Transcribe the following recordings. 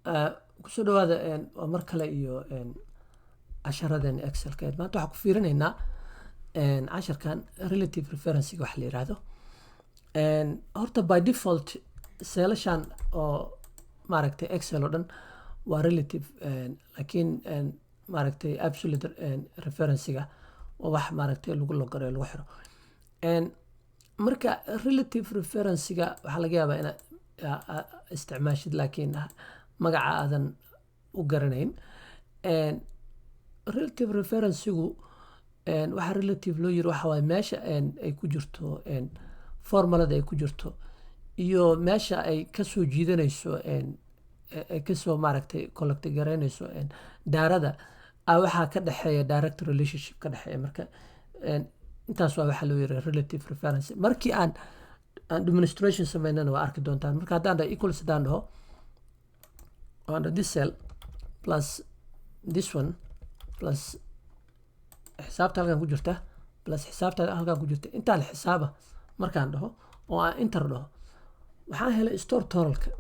Kusoo dhawaada waa mar kale iyo casharadeen Excelka. Maanta waxaan ku fiirinaynaa casharkan relative referencega wax la yiraahdo. Horta by default cellashan oo maaragtay Excel oo dhan waa relative, laakiin maaragtay absolute referencega waa wax maaragtay lagu logaro lagu xiro. Marka relative referencega waxaa laga yaabaa inaad isticmaashid, laakiin magaca aadan u garanayn. Relative referencegu waxaa relative loo yiri waxa waaye meesha ay ku jirto formulada ay ku jirto iyo meesha ay kasoo jiidanayso, ay kasoo maaragtay collect garaynayso datada waxaa ka dhexeeya direct relationship ka dhexeeya. Marka intaas waa waxaa loo yiri relative reference. Markii aan demonstration sameynana waa arki doontaan. Marka haddaan dhaho equals, haddaan dhaho on this cell plus this one plus xisaabta halkan ku jirta plus xisaabta halkan ku jirta, intaan xisaaba markaan dhaho oo aan enter dhaho, waxaan helay store totalka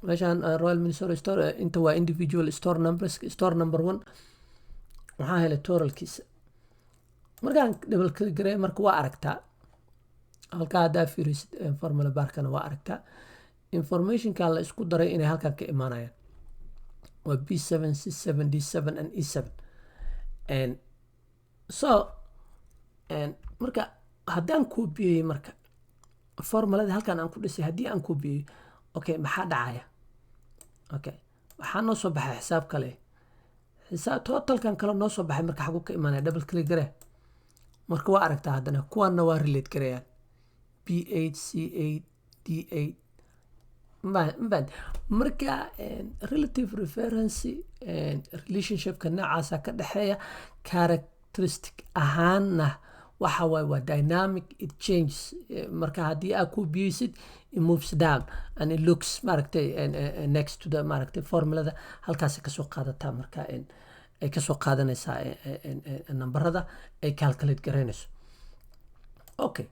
meeshaan Royal Minnesota store. Inta waa individual store numbers. Store number one waxaan helay totalkiisa markaan double click gareey. Marka waa aragtaa halkaa haddaa fiirisid formula barkana, waa aragtaa informationkan la isku daray inay halkan ka imaanayaan, waa B7, C7, D7 and E7. And so marka haddaan koobiyey, marka formulada halkan aan ku dhisay haddii aan koobiyey, okay, maxaa dhacaya? Okay, waxaa noo soo baxay xisaab kale, xisaab totalkan kale noo soo baxay. Marka xaguu ka imaanaya? Double click garee. Marka waa aragtaa haddana kuwaanna waa relate garayaan, B8, C8, D8. Mafahant? Marka relative reference relationshipka noocaasa ka dhexeeya. Characteristic ahaanna waxa waaye waa dynamic, it changes. Marka haddii aad koobiyeysid, it moves down and it looks maaragtay next to the maaragtay formulada halkaasay kasoo qaadataa. Marka ay kasoo qaadanaysaa nambarada ay calculate garaynayso. Okay,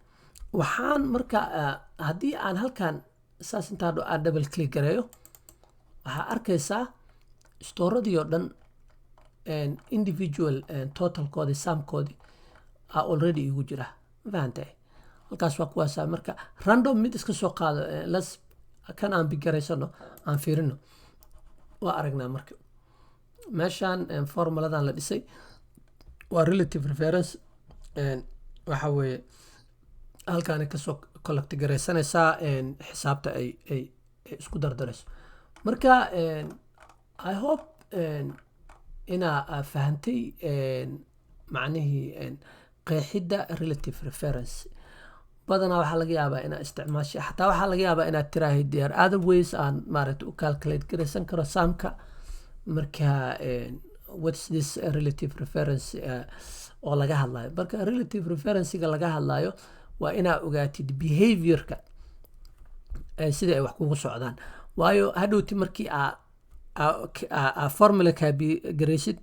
waxaan marka haddii aan halkan saas intaa aan double click gareeyo, waxaa arkaysaa storeadii oo dhan individual totalkoodii, sumkoodii already igu jira. Ma fahantay? Halkaas waa kuwaasa. Marka random mid iska soo qaado, las kan aan bigaraysano, aan fiirino, waa aragnaa. Marka meeshaan formuladan la dhisay waa relative reference. Waxa weeye halkaana kasoo collect garaysanaysaa xisaabta ay isku dardarayso. Marka I hope inaa fahantay macnihii qeexidda relative reference. Badanaa waxaa laga yaabaa inaad isticmaashay, xataa waxaa laga yaabaa inaad tiraahid there are other ways aan maaragta u calculate garaysan karo sumka. Marka what's this relative reference oo laga hadlayo? Marka relative referencega laga hadlayo waa inaa ogaatid behaviorka sida ay wax kugu socdaan, waayo hadhowti markii aa formula copy garaysid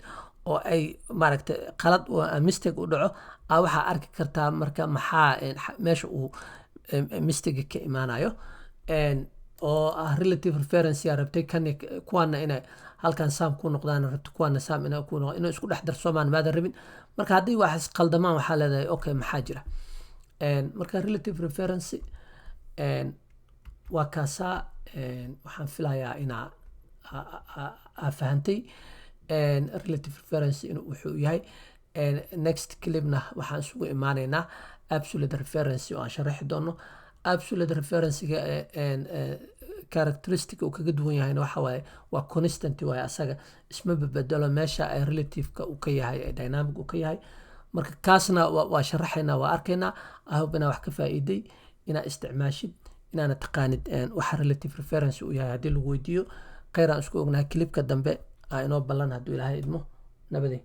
oo ay maaragtay qalad mistake u dhaco, waxaa arki kartaa marka maxaa meesha uu mistake ka imaanayo oo ah relative reference yaa rabtay kan kuwaana inay halkan sum ku noqdaan rabto, kuwaana sum inay ku noqdaan, inay isku dhex darsoomaan maadan rabin. Marka haddii wax isqaldamaan, waxaa leedahay okay, maxaa jira? Marka relative reference waa kaasaa. Waxaan filayaa inaa aa fahantay relative reference inuu wuxuu yahay. Next clipna waxaan isugu imaanaynaa absolute reference oo aan sharaxi doono. Absolute referencega characteristic uu kaga duwan yahayna waxa waaye waa constant waaye, asaga isma bedelo meesha ay relativeka uu ka yahay ee dynamic uu ka yahay. Marka kaasna waa sharaxaynaa, waa arkaynaa. I hope inaa wax ka faa'iiday, inaa isticmaashid, inaana taqaanid waxa relative reference uu yahay haddii lagu weydiiyo. Khayr aan isku ognahay. Clipka dambe aa inoo ballan hadduu Ilaahay idmo. Nabadey.